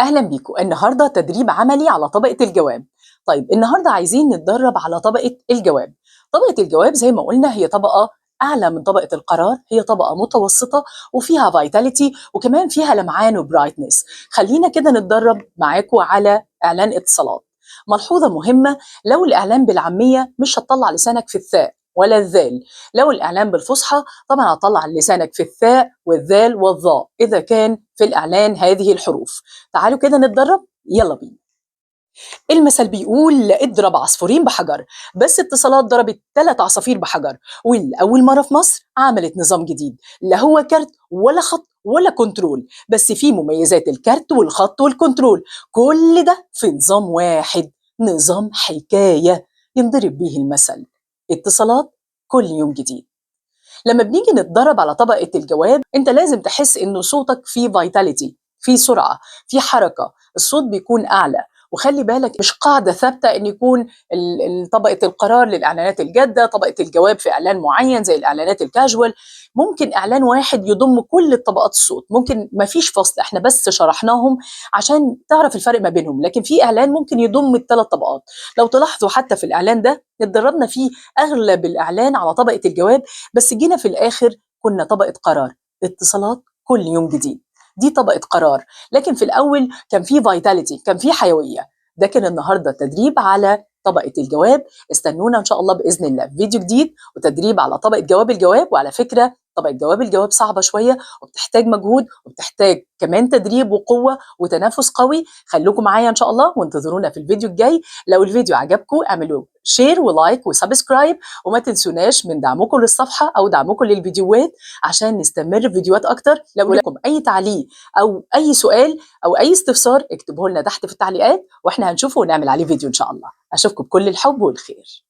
أهلا بيكم. النهاردة تدريب عملي على طبقة الجواب. طيب النهاردة عايزين نتدرب على طبقة الجواب. طبقة الجواب زي ما قلنا هي طبقة أعلى من طبقة القرار، هي طبقة متوسطة وفيها vitality وكمان فيها لمعان و brightness. خلينا كده نتدرب معاكم على إعلان اتصالات. ملحوظة مهمة، لو الإعلان بالعامية مش هتطلع لسانك في الثاء ولا الذال، لو الإعلان بالفصحى طبعا هتطلع لسانك في الثاء والذال والظاء إذا كان في الإعلان هذه الحروف. تعالوا كده نتدرب، يلا بينا. المثل بيقول اضرب عصفورين بحجر، بس اتصالات ضربت 3 عصافير بحجر، والأول مرة في مصر عملت نظام جديد لا هو كارت ولا خط ولا كنترول، بس فيه مميزات الكارت والخط والكنترول، كل ده في نظام واحد، نظام حكاية ينضرب به المثل. اتصالات كل يوم جديد. لما بنيجي نتدرب على طبقة الجواب انت لازم تحس انه صوتك فيه vitality، فيه سرعة، فيه حركة، الصوت بيكون أعلى. وخلي بالك مش قاعدة ثابتة ان يكون طبقة القرار للإعلانات الجادة، طبقة الجواب في إعلان معين زي الإعلانات الكاجوال. ممكن إعلان واحد يضم كل الطبقات الصوت، ممكن ما فيش فصل، احنا بس شرحناهم عشان تعرف الفرق ما بينهم، لكن في إعلان ممكن يضم ال3 طبقات. لو تلاحظوا حتى في الإعلان ده اتدربنا فيه أغلب الإعلان على طبقة الجواب، بس جينا في الآخر كنا طبقة قرار. اتصالات كل يوم جديد، دي طبقة قرار، لكن في الأول كان في vitality، كان في حيوية. ده كان النهاردة تدريب على طبقة الجواب. استنونا إن شاء الله بإذن الله فيديو جديد وتدريب على طبقة جواب الجواب. وعلى فكرة طبقة جواب الجواب صعبة شوية وبتحتاج مجهود وبتحتاج كمان تدريب وقوة وتنافس قوي. خلوكم معايا إن شاء الله وانتظرونا في الفيديو الجاي. لو الفيديو عجبكم اعملوا share و like و subscribe، وما تنسوناش من دعمكم للصفحة أو دعمكم للفيديوهات عشان نستمر في فيديوهات أكتر. لو لكم أي تعليق أو أي سؤال أو أي استفسار اكتبوه لنا تحت في التعليقات واحنا هنشوفه ونعمل عليه فيديو إن شاء الله. أشوفكم بكل الحب والخير.